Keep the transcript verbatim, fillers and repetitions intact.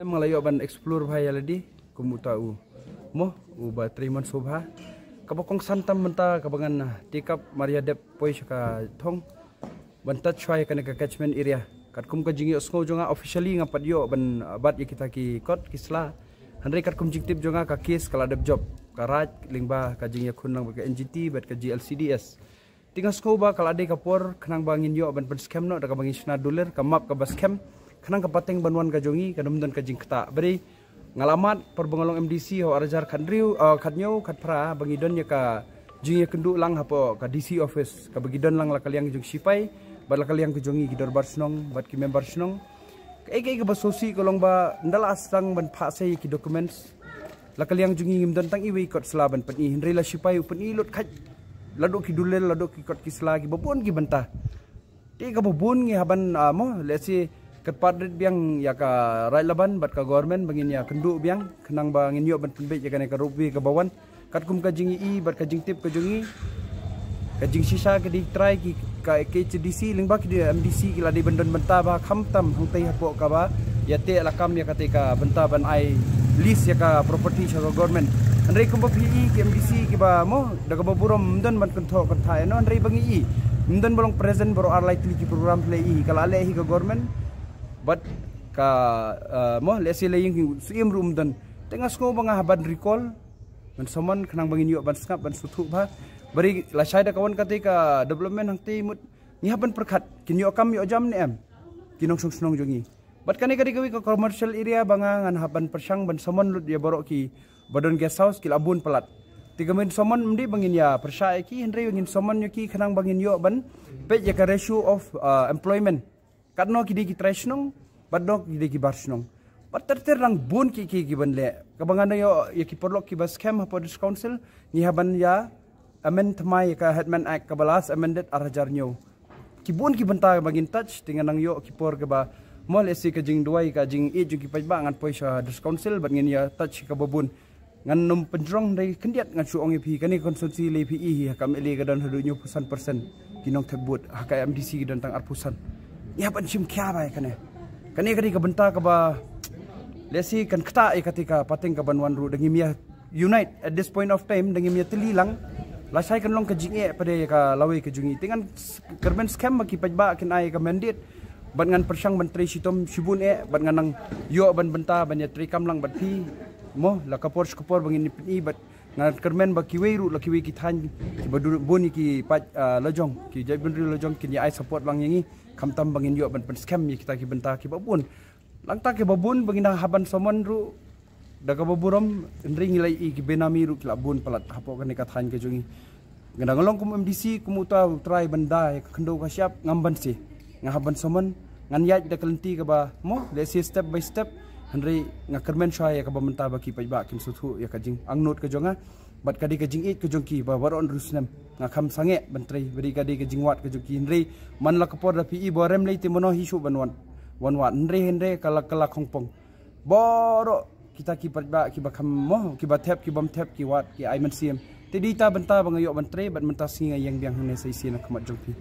Em nga la ïoh ban explore bha ïa lade kum uta u mo u ba Trei Mon Sobha. Kaba kongsan tam mynta kaba ngan, ah, take up mar ïa dep poi sha ka thong ban touch shuwa ïa kane ka catchment area. Katkum ka jingïohsngew jong nga officially ngam pat ïoh ban, ah, bat ïa kita ki kot ki sla. Hynrei katkum jingtip jong nga ka case ka la dep jop, ka raid lyngba ka jingïakhun lang bad ka N G T bad ka G L C D S. Te nga sngew ba ka la dei ka por khnang ba ngin ïoh ban pynskhem noh da kaba ngin shna dulir, ka map kaba skhem, khnang ka pateng ban wan ka jong ngi kan ym don ka jingktah. Bad nga la mad por ba nga long M D C ha u ar hajar khathynriew, ah, khathynñiew, khatphra, ba ngi don ïa ka jingïakynduh lang hapoh ka D C office, kaba ngi don lang la ka liang jong sipai bad la ka liang ka jong ngi ki dorbar shnong bad ki member shnong. Kaei kaei kaba sngewsih ka long ba ynda la sdang ban phah sei ki documents, la ka liang jong ngi ngim don tang iwei kot sla ban pyni, hynrei la sipai u pyni lut khait, la duh ki dulir, la duh ki kot ki sla, kiba bun ki bynta. Te kaba bun ngi hap ban, ah, mo, let's say, kyrpad rit biang ïa ka Raid Laban bad ka government ba ngin ïakynduh biang khnang ba ngin ïoh ban pynbeit ïa kane ka ropeway kaba wan. Katkum ka jingïohi bad ka jingtip ka jong ngi, ka jingshisha ka dei trai ki, ka, ka H A D C lyngba ki, M D C ki la dei ban don bynta ba khamtam hangtei hapoh kaba ïateh lakam ïa katei ka bynta ban ai lease ïa ka property sha ka government. Hynrei kumba phi i ki M D C kiba mo da kaba burom ym don ban kynthoh kynthah ïa no, hynrei ba ngi i ym don ba long present baroh ar lai tylli ki program phi la i, ka la leh hi ka government bad ka, ah, mo, let's say, la ïing ki suim ruh ym don. Te nga sngew ba nga hap ban recall, ban summon khnang ba ngin ïoh ban sngap, ban sngewthuh bha. Bad lashai da ka wan katei ka development hangtei mut ngi hap ban pyrkhat kin ïoh kam ïoh jam ne em ki nongshong shnong jong ngi. Bad kane ka dei kawei ka commercial area ba nga ngan hap ban pyrshang ban summon lut ïa baroh kiba don guest house ki la bun palat. Te ka mut summon ym dei ba ngin ïa pyrshah ïa ki, hynrei ba ngin summon ïa ki khnang ba ngin ïoh ban peit ïa ka ratio of, ah, employment. Katno ki dei ki trai shnong, bad no ki dei ki bar shnong. Bad ter ter dang bun kiei kiei ki ban leh. Kaba ngan ïoh ïa ki paralok kiba skhem hapoh District Council, ngi hap ban ïa amend thymmai ïa ka Headman Act kaba last amended ar hajar hynñiew. Ki bun ki bynta ba ngin touch, te ngan nang ïoh ki por kaba mo, let's say, ka jingduwai, ka jingïeit jong ki paidbah, ngan poi sha District Council bad ngin ïa touch kaba bun. Ngan nym pynjrong, hynrei khyndiat ngan shu ong ïa phi, kane ka constituency lei phi i hi, ha ka M L A ka don haduh hynñiewphew san percent ki nongthep vote, ha ka M D C ki don tang arphew san. Ngi hap ban shim khia bha ïa kane. Kane ka dei ka bynta kaba, let's say, kan ktah ïa katei ka pateng kaban wan ruh, da ngim ïa unite at this point of time, da ngim ïa tylli lang. Lashai kan long ka jingeh pat ïa ka lawei ka jong ngi. Te ngan s-, kyrmen skhem ba ki paidbah kin ai ka mandate bad ngan pyrshang ban trei shitom shibun eh, bad ngan nang ïoh ban bynta ban ïa trei kam lang bad phi mo, la ka por sha ka por ba ngin ïa pyni. Bad ngan kyrmen ba kiwei ruh la kiwei ki thaiñ kiba dur bun ïa ki paid, ah, lajong, ki jaitbynriew lajong kin ïa ai support lang ïa ngi, khamtam ba ngin ïoh ban pynskhem ïa kita ki bynta kiba bun. Nangta kiba bun ba ngin hap ban summon ruh da kaba burom, hynrei ngi la i ki benami ruh ki la bun palat hapoh kane ka thaiñ ka jong ngi. Ngan dang long kum M D C, kum uta u trai ban da ïa ka khyndew ka shyiap, ngam ban seh. Nga hap ban summon, ngan ïaid da ka lynti kaba mo, let's say, step by step. Hynrei nga kyrmen shuwa ïa kaba mynta ba ki paidbah kin sngewthuh ïa ka jingangnud ka jong nga. Bad ka dei ka jingïeit ka jong ki ba baroh hynriew snem nga kham sangeh ban trei, ba dei ka dei ka jingwad ka jong ki. Hynrei man la ka por da phi i ba rem lei te mano hi shuh ban wan, wan wad, hynrei hynrei ka la, ka la khongpong. Baroh kita ki paidbah kiba kham mo, kiba thep, kibym thep, ki wad, ki ai mynsiem. Te dei ta bynta ba nga ïoh ban trei, bad mynta sngi nga ïeng biang hangne sa shisien ha khmat jong phi.